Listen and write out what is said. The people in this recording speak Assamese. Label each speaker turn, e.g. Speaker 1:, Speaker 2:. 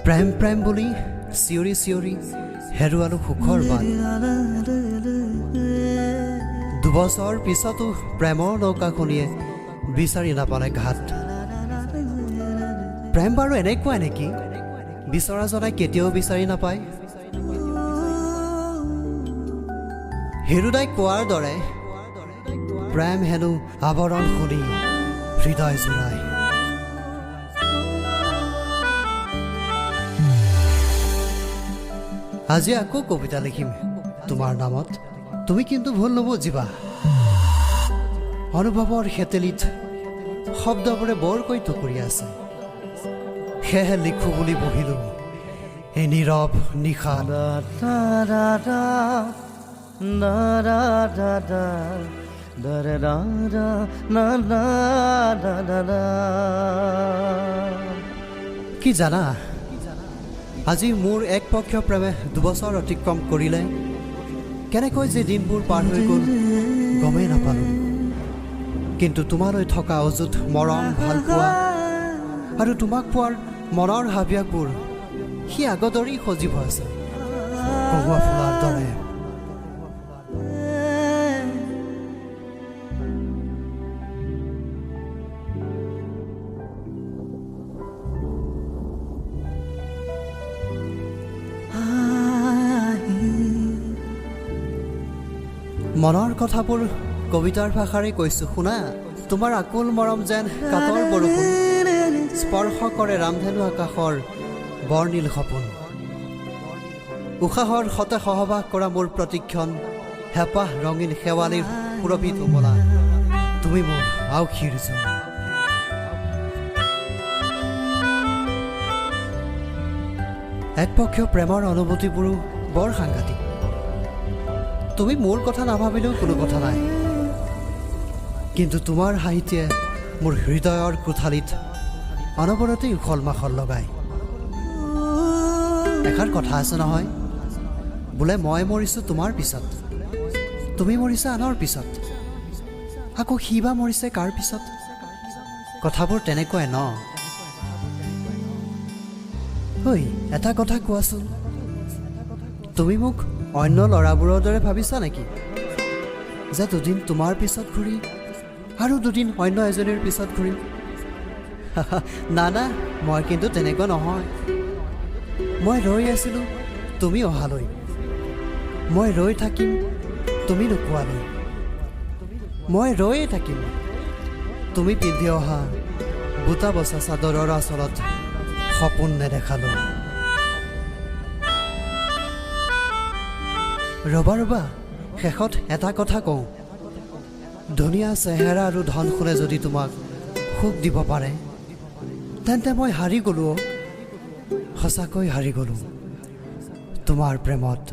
Speaker 1: প্ৰেম প্ৰেম বুলি চিঞৰি চিঞৰি হেৰুৱালো সুখৰ বাট। 2 বছৰ পিছতো প্ৰেমৰ নৌকাখনিয়ে বিচাৰি নাপালে ঘাট। প্ৰেম বাৰু এনেকুৱাই নেকি, বিচৰাজনে কেতিয়াও বিচাৰি নাপায়? হীৰুদাই কোৱাৰ দৰে প্ৰেম হেনো আৱৰণ শুনি হৃদয় জোৰাই। আজি আকৌ কবিতা লিখিম তোমাৰ নামত, তুমি কিন্তু ভুল নুবুজিবা। অনুভৱৰ শেতেলিত শব্দবোৰে বৰকৈ টুকুৰি আছে, সেয়েহে লিখো বুলি বহিলো এই নীৰৱ নিশা।
Speaker 2: Da da da da da da da da da da da na na da da da.
Speaker 1: কি জানা, আজি মোৰ একপক্ষীয় প্ৰেমে 2 বছৰ অতিক্ৰম কৰিলে। কেনেকৈ যে দিনবোৰ পাৰ হৈ গ'ল গমেই নাপালোঁ। কিন্তু তোমালৈ থকা অযুত মৰম, ভালপোৱা আৰু তোমাক পোৱাৰ মনৰ হাবিয়াসবোৰ সি আগৰ দৰেই সজীৱ হৈ আছে কহুৱা ফুলাৰ দৰে। মনৰ কথাবোৰ কবিতাৰ ভাষাৰে কৈছোঁ, শুনা। তোমাৰ আকুল মৰম যেন কাতৰ বৰষুণ, স্পৰ্শ কৰে ৰামধেনু আকাশৰ বৰ্ণিল সপোন। উশাহৰ সতে সহবাস কৰা মোৰ প্ৰতিক্ষণ হেঁপাহ ৰঙীন শেৱালিৰ সুৰভিত উমলা, তুমি মোৰ আউসীৰ জোন। একপক্ষীয় প্ৰেমৰ অনুভূতিবোৰো বৰ সাংঘাতিক। তুমি মোৰ কথা নাভাবিলেও কোনো কথা নাই, কিন্তু তোমাৰ হাঁহিটোৱে মোৰ হৃদয়ৰ কোঠালিত অনবৰতেই উখল মাখল লগায়। এষাৰ কথা আছে নহয়, বোলে মই মৰিছোঁ তোমাৰ পিছত, তুমি মৰিছা আনৰ পিছত, আকৌ সি বা মৰিছে কাৰ পিছত? কথাবোৰ তেনেকুৱাই ন? ঐ, এটা কথা কোৱাচোন, তুমি মোক অন্য ল'ৰাবোৰৰ দৰে ভাবিছা নেকি যে দুদিন তোমাৰ পিছত ঘূৰি আৰু দুদিন অন্য এজনীৰ পিছত ঘূৰিম? না না, মই কিন্তু তেনেকুৱা নহয়। মই ৰৈ আছিলোঁ তুমি অহালৈ, মই ৰৈ থাকিম তুমি নোকোৱালৈ, মই ৰৈয়ে থাকিম তুমি পিন্ধি অহা বুটা বচা চাদৰৰ আঁচলত সপোন নেদেখালৈ। ৰ'বা ৰ'বা, শেষত এটা কথা কওঁ। ধুনীয়া চেহেৰা আৰু ধন সোণে যদি তোমাক সুখ দিব পাৰে, তেন্তে মই হাৰি গ'লোঁ অ'। সঁচাকৈ হাৰি গ'লোঁ তোমাৰ প্ৰেমত।